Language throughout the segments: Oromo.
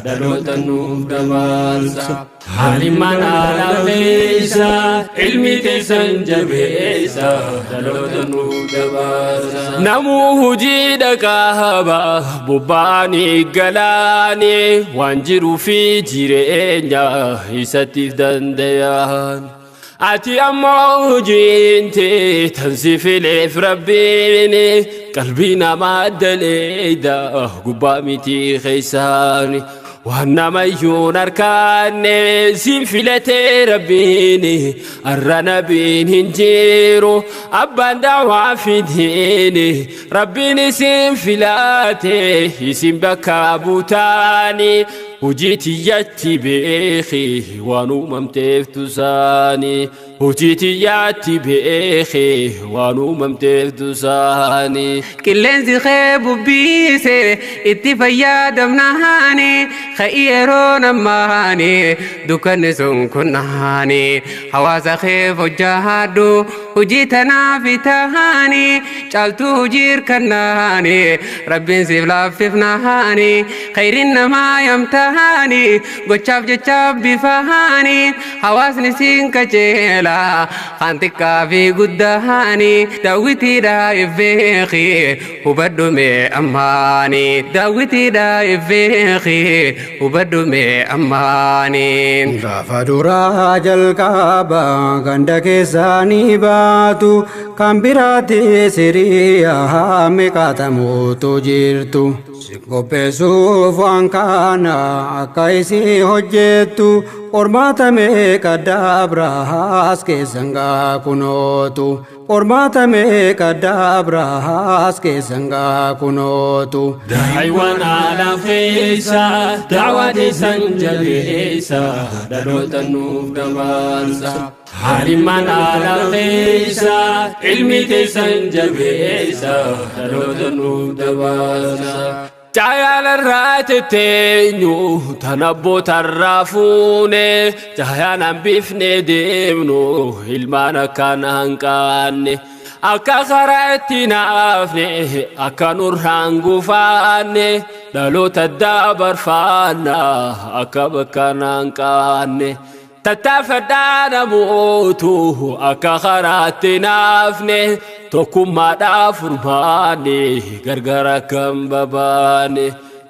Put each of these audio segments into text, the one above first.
Dhaloota nuuf dabarsa. Haalimmaan haala keessa ilmi teessan jabeessa dhaloota nuuf dabarsa. Namuu hojii dhaqaaba bobba'anii galaanii waan jiruu fi jireenya isattiif danda'an. Ati ammoo hojiin tee tan si fileef Rabbiin qalbii namaa daleeyda gubbaa miti keessaani. Waan namayyuun harkaanne siin filatee Rabbiin arra nabiin hin jiru abbaan daawaa fidiin Rabbiin isin filate isin bakka buutaani hojii tiyyatti beeki waan uumamteef tusaani hojii tiyyatti beeki waan uumamteef tusaani. Qilleensi kee bubbiise itti fayyadamnaani ka'ii yeroo namaani dukkanni sun kunnaani hawaasa kee hojjaadhu hojii tanaaf tahaani caaltuu hojii hirkannaani Rabbiin siif laaffifnaani khayriin namaa yamtahaani gochaaf jechaaf bifahaani hawaasni siin kajeela kan xiqqaa fi guddahaani daawwitiidha ifbeeki hubadhu mee ammaani daawwitiidha ifbeeki hubadhu mee ammaani. Gaafa duraa jalqaba ganda keessanii baatu kan biraatti siriyaa meeqaatamuutu jirtu. Si qopheessuuf waan kana akka isii hojjettu qormaata meeqa dabraas keessan gaa kunootu. Qormaata meeqa dabraas keessan gaa kunootu. Daa'iwwan haala keessa daawwaa teessan jabeessa dhaloota nuuf dabarsa. Haalimmaan haala keessa ilmi teessan jabeessa dhaloota nuuf dabarsa. Caayalarraa tetteenyu tan abbootarraa fuune caayaan hambifne deemnu ilmaan akkaan hanqaanne. Akka karaa itti naafne akka nurraan gufaanne dhaloota dabarfaanna akka bakka hanqaanne. Tattaafadhaa namootu akka karaatti naafne tokkummaadhaaf furmaanne gargar akka hin babaane.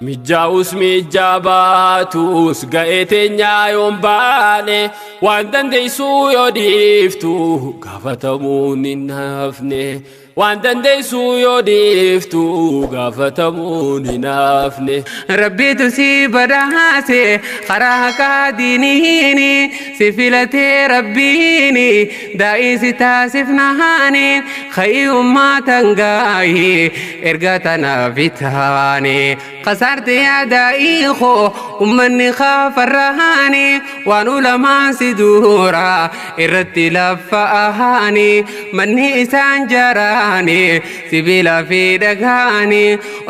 Mijaa'us mijaa baatus ga'ee teenyaa yoon baane waan dandeessuu yoo dhiiftu gaafatamuun hin hafne. Waan dandeessuu yoo dhiiftu gaafatamuun hin hafne. Rabbiitu si badhaase karaa haqaa diiniini si filatee Rabbiini daa'ii si taasifnaani ka'ii ummatan gaayii erga tanaaf taane kasaarte yaa daa'ii koo ummanni kaafarraani waan ulamaan si dura irratti laffa'aani manni isaan jaaraani sibiila fi dhagaani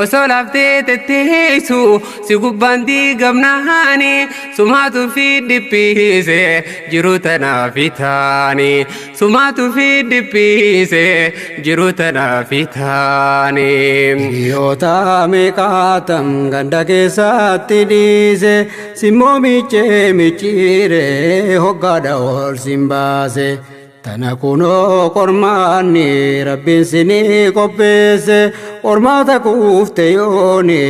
osoo laaftee tetteessu si gubbaan diigamnaani sumaatu fi dhiphiise jiru tanaaf taani sumaatu fi dhiphiise jiru tanaaf taani. Hiriyoota meeqaatam ganda keessatti dhiise simmoo miicee micciiree hoggaadha ol sin baase. Tana kunoo qormaanni Rabbiin sinii qopheesse qormaata kuufte yooni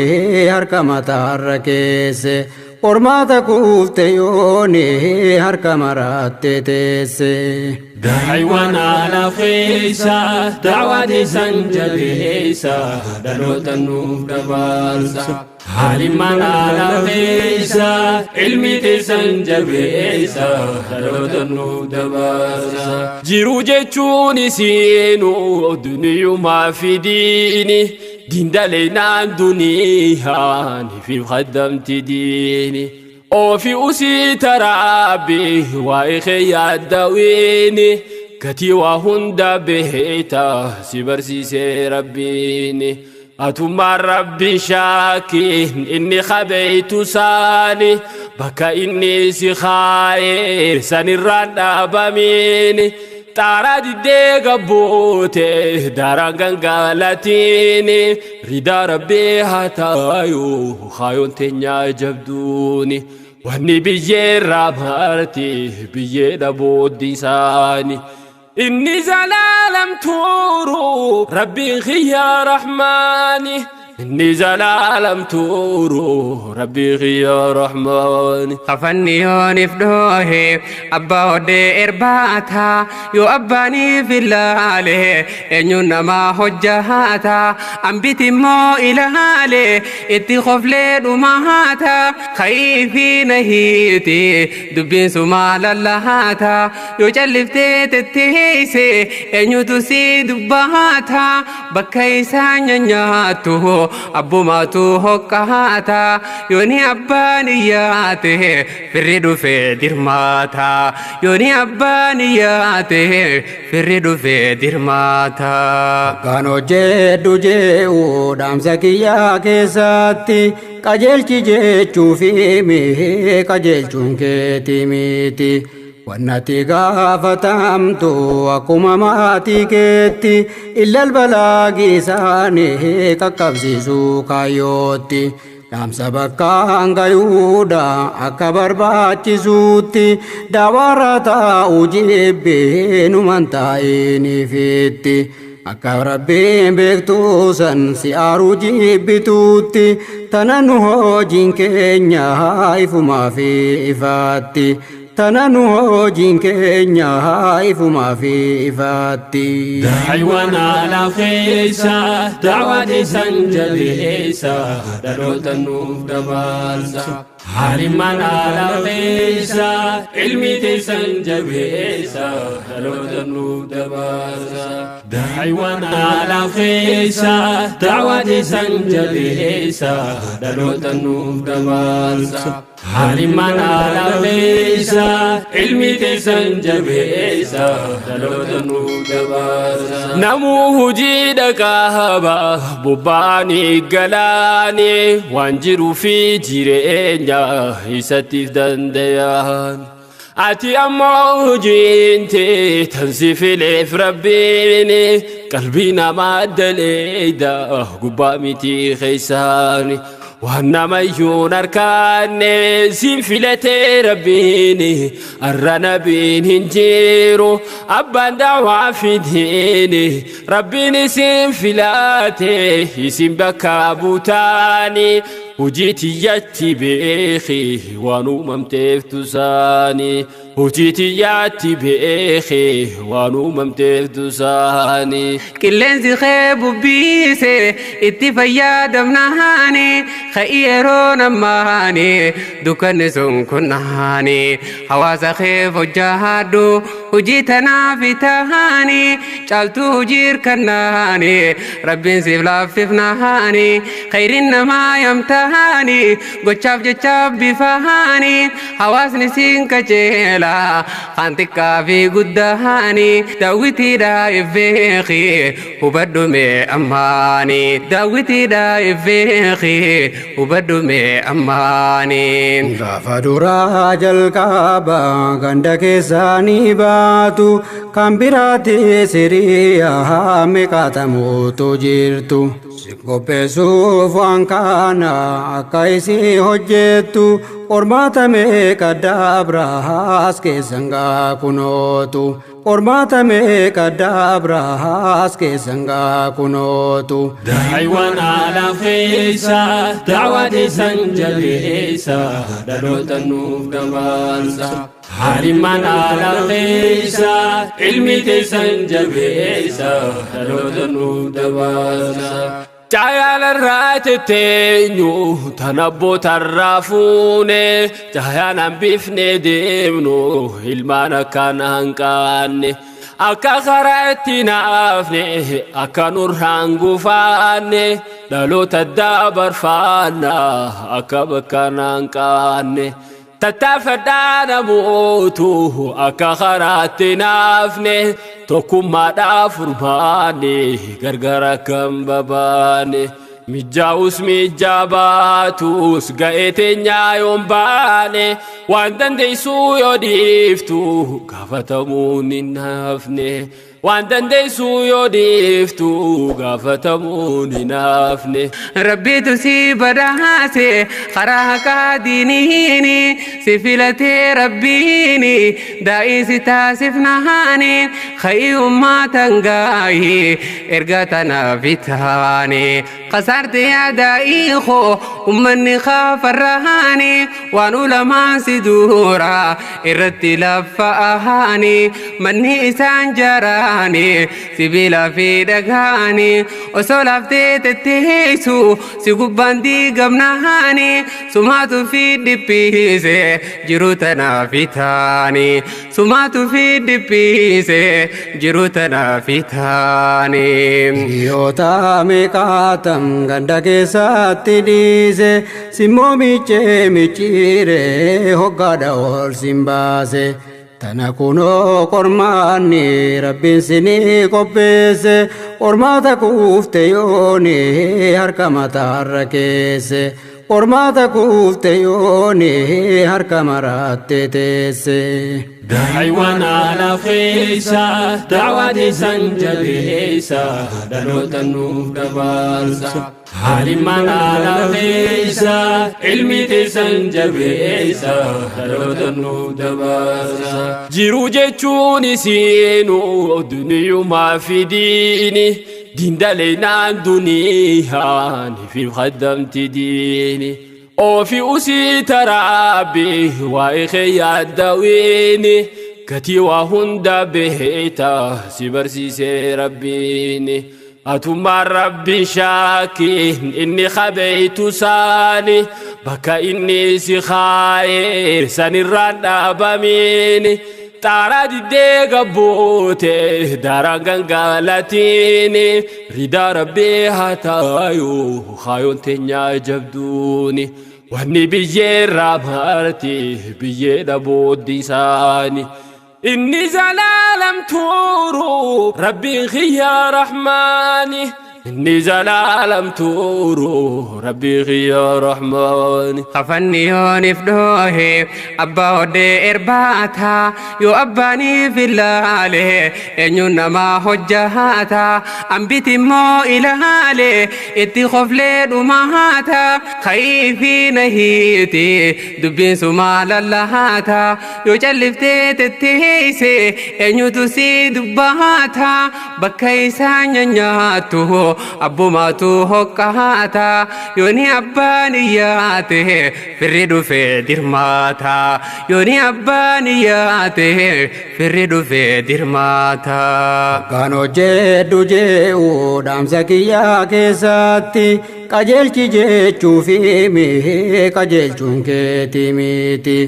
harka mataarra keesse. Qormaata kuufte yooni harka maratte teesse. Daa'iwwan haala keessa daawwaa teessan jabeessa dhaloota nuuf dabarsa. Haalimmaan haala keessa ilmi teessan jabeessa dhaloota nuuf dabarsa. Jiruu jechuun isiinuu duniyumaa fi diini dindaleenaan duniyaan fi qaddamti diini. Ofi usii tarabbi waa'ee kee yaaddawiini gatii waa hunda beekta si barsiisee Rabbiini. Atummaan Rabbiin shaakiin inni qabeeytu saani bakka inni si kaa'ee sanirraan dhaabamiini. Xaaraa diddee gabbuute daaraan gangaalatiin ridaa rabbii haa taayuu kaayoon teenyaa jabduuni. Wanni biyyeerraa marti biyyeedha booddee isaani. Inni zalaalam tuuru rabbiin xiyyaa rahmaani. Inni zalaalam tuuru rabbiin xiyyaa rahmaani. Kafanni yoonif dhoohe abbaa hodhee irbaata yoo abbaaniif ilaale eenyuun namaa hojjata ambiti immoo ilaale itti qoflee dhumaata ka'iifi nahiiti dubbiin sumaa lallaata yoo calliftee tetteeyse eenyutu si dubbaata bakka isaa nyaanyaattu abbumaatu hoqqaata yooni abbaan iyyaate firri dhufee dirmaata yooni abbaan iyyaate firri dhufee dirmaata. Kan hojjedhu je'u dhaamsa kiyyaa keessatti qajeelchi jechuufi mihi qajeelchuun keeti miti. Wannati gaafatamtu akkuma maatii keetti illal balaagii isaanii qaqqabsiisuu kaayyootti. Dhaamsa bakkaan gayuudha akka barbaachisuutti daawarra taa'u jibbee numan taa'iniifitti. Akka rabbiin beektuu san si aaruu jibbituutti tana nu hojiin keenya ifumaa fi ifaatti. Tana nu hojiin keenya ifumaa fi ifaatti. Daa'iwwan ala keessa daawwatii san jabeessa dhaloota nuuf dabarsa. Harimaan ala keessa ilmi teessan jabeessa dhaloota nuuf dabarsa. Daa'iwwan ala keessa daawwatii san jabeessa dhaloota nuuf dabarsa. Harimaan ala keessa ilmi teessan jabeessa dhaloota nuuf dabarsa. Namuu hojii dhaqaaba bobbaanii galaanii waan jiruu fi jireenya isattiif danda'an. Ati ammoo hojiin tee tan si fileef rabbiin qalbii namaa daleeyda gubbaa miti keessaani. Waan namayyuun harkaanne siin filatee rabbiin arra nabiin hin jiru abbaan daawaa fidiin rabbiin isin filate isin bakka buutaani hojii tiyyatti beeki waan uumamteef tusaani hojii tiyyatti beeki waan uumamteef tusaani. Qilleensi kee bubbiise itti fayyadamnaani ka'ii yeroo namaani dukkanni sun kunnaani hawaasa kee hojjaadhu hojii tanaaf tahaani caaltuu hojii hirkannaani rabbiin siif laaffifnaani khayriin namaa yamtaani gochaaf jechaaf bifaani hawaasni siin qajeela kan xiqqaa fi guddaani daawwitiidha ifbeeki hubadhu mee ammaani daawwitiidha ifbeeki hubadhu mee ammaani. Gaafa duraa jalqaba ganda keessanii baatu kan biraatti siriyaa meeqaatamuutu jirtu. Si qopheessuuf waan kana akka isii hojjettu qormaata meeqa dabraas keessan gaa kunootu. Qormaata meeqa dabraas keessan gaa kunootu. Daa'iwwan ala keessa daawwatii san jabeessa dhaloota nuuf dabarsa. Harimaan ala keessa ilmi teessan jabeessa dhaloota nuuf dabarsa. Caayalarraa tetteenyu tan abbootarraa fuune caayaan hambifne deemnu ilmaan akkaan hanqaanne. Akka karaa itti naafne akka nurraan gufaanne dhaloota dabarfaanna akka bakka hanqaanne. Tattaafadhaa namootu akka karaatti naafne tokkummaadhaaf furmaanne gargar akka hin babaane. Mijaa'us mijaa baatus ga'ee teenyaa yoon baane Waan dandeessuu yoo dhiiftu gaafatamuun hin hafne. Waan dandeessuu yoo dhiiftu gaafatamuun hin hafne. Rabbitu si badhaase karaa haqaa diiniini, si filatee rabbiini daa'ii si taasifnaani. Ka'ii ummatan gaayii erga tanaaf taane, kasaarte yaa daa'ii koo ummanni kaafarraani. Waan ulamaan si dura irratti laffa'aani, manni isaan jaraani sibiila fi dhagaani, osoo laaftee tetteessu si gubbaan diigamnaani. Sumaatu fi dhiphise jiru tanaaf taane, sumaatu fi dhiphise jiru tanaaf taane. Hiriyoota meeqaatam ganda keessatti dhiise, simmoo miicee micciire hoggaadha ol sin baase. Tana kunoo qormaanni rabbiin sinii qopheesse, qormaata kuufte yooni harka mataarra keesse. Qormaata kuufte yooni harka maratte teesse. Daa'iwwan haala keessa da'waa teessan jabeessa, dhaloota nuuf dabarsa. Haalimmaan haala keessa ilmi teessan jabeessa, dhaloota nuuf dabarsa. Jiruu jechuun isiinu duniyumaa fi diini. Diindaleenaan duniyaan fi qaddamti diini. Ofi usii tarabbi waa'ee kee yaaddawiini. Gatii waa hunda beekta si barsiisee rabbiini. Atummaan rabbi shaakiin inni qabeeytu saani, bakka inni si kaayee sanirraan dhaabamiini. Xaaraa diddee gabbuute daaraan gangalatiini, ridaa rabbii haa taayu kaayoon teenyaa jabduuni. Wanni biyyeerraa marti biyyeedha booddi isaani. Inni zalaalam tuuru rabbiin xiyyaa rahmaani. Inni zalaalam tuuru rabbiin xiyyaa rahmaani. Kafanni yoonif dhoohe abbaa hodhee erbaata, yoo abbaaniif ilaale eenyuun namaa hojjata? Ambiti immoo ilaale itti koflee dhumaata. Ka'ii fi nahiiti dubbiin sumaa lallaata, yoo calliftee tetteeyse eenyutu si dubbaata? Bakka isaan nyaattu abbumaatu hoqqaata, yooni abbaan iyyaate firri dhufee dirmaata, yooni abbaan iyyaate firri dhufee dirmaata. Kan hojjedhu je'u dhaamsa kiyyaa keessatti, qajeelchi jechuu fi qajeelchuun keeti miti.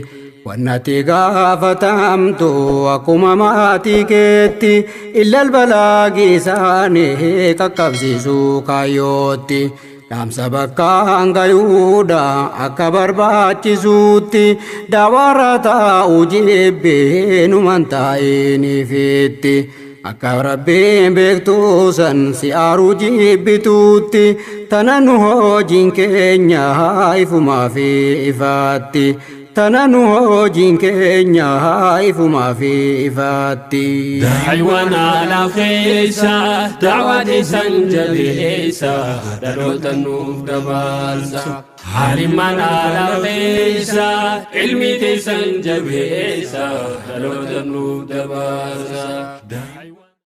Wannati gaafatamtu akkuma maatii keetti, illal balaagii isaanii qaqqabsiisuu kaayyootti. Dhaamsa bakkaan gayuudha akka barbaachisuutti, daawarra taa'u jibbee numan taa'iniifitti. Akka rabbiin beektuu san si aaruu jibbituutti, tana nu hojiin keenya ifumaa fi ifaatti. Tana nu hojiin keenya ifumaa fi ifaatti. Daa'iwwan haala keessa da'waa teessan jabeessa, dhaloota nuuf dabarsa. Haalimmaan haala keessa ilmi teessan jabeessa, dhaloota nuuf dabarsa.